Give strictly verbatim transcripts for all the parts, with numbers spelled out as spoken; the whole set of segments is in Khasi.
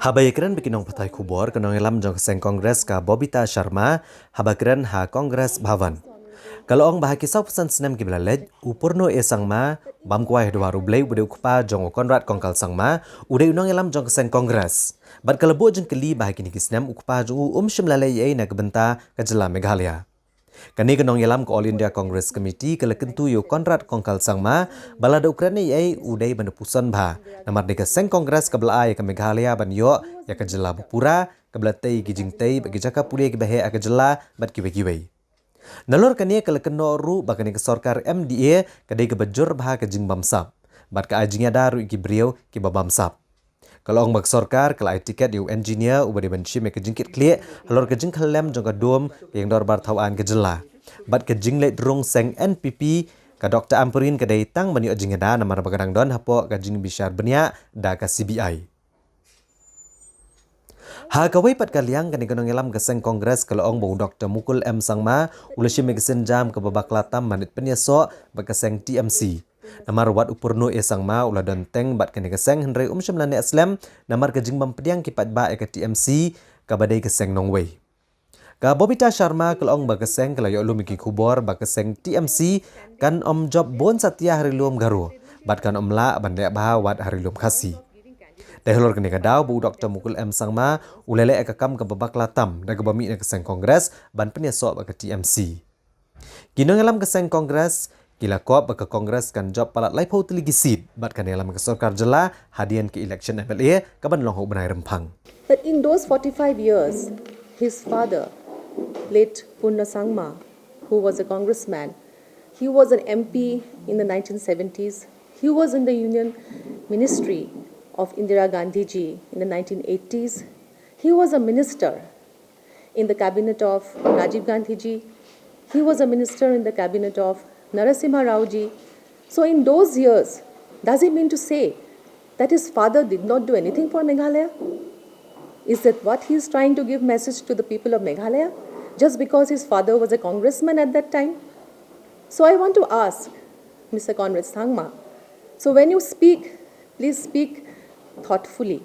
Haba ïakren bad ki nongpathai khubor, ka nongïalam jong ka seng Congress ka Bobita Sharma, haba kren ha Congress Bhavan, ka la ong ba ha ki sawphew san snem kiba la leit, u Purno A Sangma, bam kwai ha dwar U Blei, u dei u kpa jong u Conrad Kongkal Sangma, u dei u nongïalam jong ka seng Congress. Bad ka la buh jingkylli ba ha kine ki snem u kpa jong u um shym la leh ei ei na ka bynta ka jylla Meghalaya. Kane ka nongïalam ka All India Congress Committee ka la kyntu ïa u Conrad Kongkal Sangma ba lada u kren ei ei u dei ban da puson bha. Namar dei ka seng Congress kaba la ai ïa ka Meghalaya ban ïoh ïa ka jylla ba pura, kaba la tei ki jingtei bad ki jaka pule kiba heh ha ka jylla bad kiwei kiwei. Nalor kane ka la kynnoh ruh ba kane ka sorkar M D A ka dei kaba jur bha ka jingbamsap, bad ka ai jingïada ruh ïa ki briew kiba bamsap. Ka la ong ba ka sorkar ka la ai tiket ïa u engineer uba dei ban shim ïa ka jingkitkhlieh halor ka jingkhyllem jong ka dome ka ïingdorbar thaw aiñ ka jylla. Bad ka jingleit rung seng N P P ka Doctor Ampareen ka dei tang ban ïoh jingïada namar ba ka dang don hapoh ka jingbishar bniah da ka C B I. Ha kawei pat ka liang, kane ka nongïalam ka seng Congress ka la ong ba u Doctor Mukul M Sangma u la shim ïa ka sienjam kaba bakla tam ban leit pynïasoh bad ka seng T M C. Namar wat u Purno A Sangma u la don teng bad kane ka seng, hynrei um shym la neh slem namar ka jingbym pdiang ki paidbah ïa ka T M C kaba dei ka seng nongwei. Ka Bobita Sharma ka la ong ba ka seng ka la ïoh lum ïa ki khubor ba ka seng T M C kan ym jop bun satia ha ri lum Garo bad kan ym lah ban leh bha wat ha ri lum Khasi. Dei halor kane ka daw ba u Doctor Mukul M Sangma u la leh ïa ka kam kaba bakla tam da kaba mih na ka seng Congress ban pynïasoh bad ka T M C. Ki nongïalam ka seng Congress ki la kop ba ka Congress kan jop palat laiphew tylli ki seat bad kan ïalam ka sorkar jylla hadien ka election M L A kaban long ha u bnai Rymphang. That in those forty-five years, his father, late Purna Sangma, who was a congressman, he was an M P in the nineteen seventies, he was in the Union Ministry of Indira Gandhi ji in the nineteen eighties, he was a minister in the cabinet of Rajiv Gandhi ji. He was a minister in the cabinet of Narasimha Rao ji. So in those years, does he mean to say that his father did not do anything for Meghalaya? Is that what he is trying to give message to the people of Meghalaya? Just because his father was a congressman at that time? So I want to ask Mister Conrad Sangma, so when you speak, please speak thoughtfully.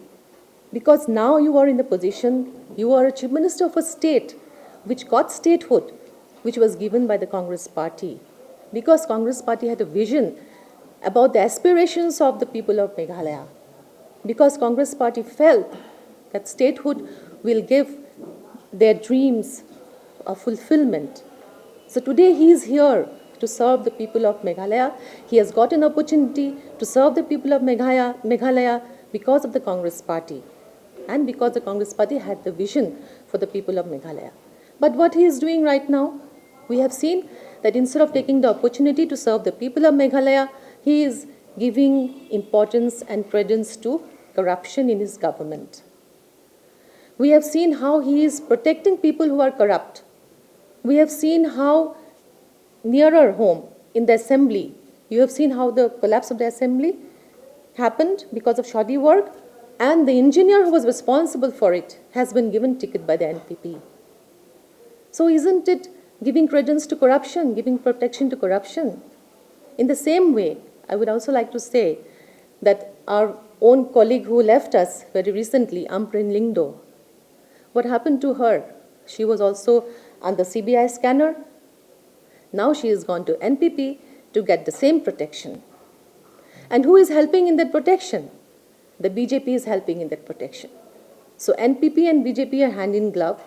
Because now you are in the position, you are a chief minister of a state which got statehood, which was given by the Congress party. Because Congress party had a vision about the aspirations of the people of Meghalaya. Because Congress party felt that statehood will give their dreams a fulfillment. So today he is here to serve the people of Meghalaya. He has got an opportunity to serve the people of Meghalaya, Meghalaya because of the Congress party and because the Congress party had the vision for the people of Meghalaya. But what he is doing right now, we have seen that instead of taking the opportunity to serve the people of Meghalaya, he is giving importance and credence to corruption in his government. We have seen how he is protecting people who are corrupt. We have seen how nearer home in the assembly, you have seen how the collapse of the assembly happened because of shoddy work, and the engineer who was responsible for it has been given ticket by the N P P. So isn't it giving credence to corruption, giving protection to corruption? In the same way, I would also like to say that our own colleague who left us very recently, Ampareen Lyngdoh, what happened to her? She was also under C B I scanner. Now she has gone to N P P to get the same protection. And who is helping in that protection? The B J P is helping in that protection. So N P P and B J P are hand in glove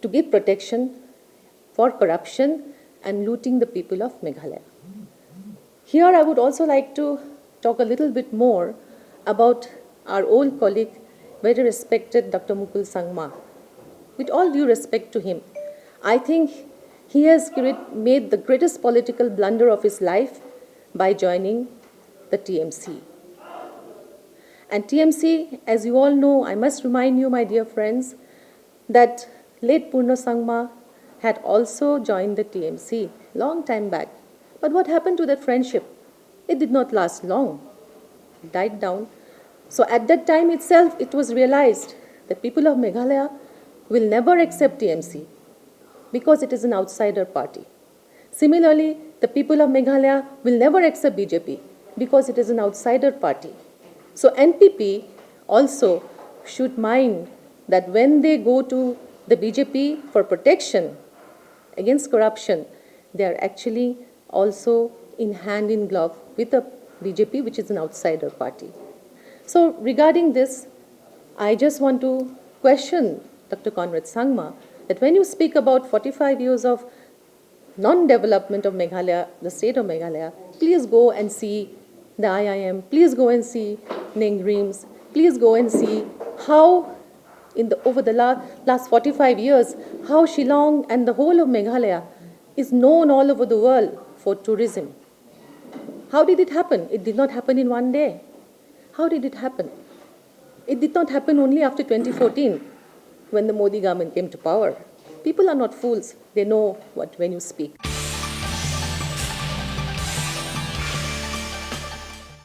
to give protection for corruption and looting the people of Meghalaya. Here I would also like to talk a little bit more about our old colleague, very respected Doctor Mukul Sangma. With all due respect to him, I think he has create, made the greatest political blunder of his life by joining the T M C. And T M C, as you all know, I must remind you, my dear friends, that late Purno Sangma had also joined the T M C long time back. But what happened to that friendship? It did not last long. It died down. So at that time itself, it was realized that people of Meghalaya will never accept T M C because it is an outsider party. Similarly, the people of Meghalaya will never accept B J P because it is an outsider party. So N P P also should mind that when they go to the B J P for protection against corruption, they are actually also in hand in glove with the B J P, which is an outsider party. So, regarding this, I just want to question Doctor Conrad Sangma that when you speak about forty-five years of non-development of Meghalaya, the state of Meghalaya, please go and see the I I M, please go and see NEIGRIHMS, please go and see how in the, over the la- last forty-five years, how Shillong and the whole of Meghalaya is known all over the world for tourism. How did it happen? It did not happen in one day. How did it happen? It did not happen only after twenty fourteen, when the Modi government came to power. People are not fools. They know what when you speak.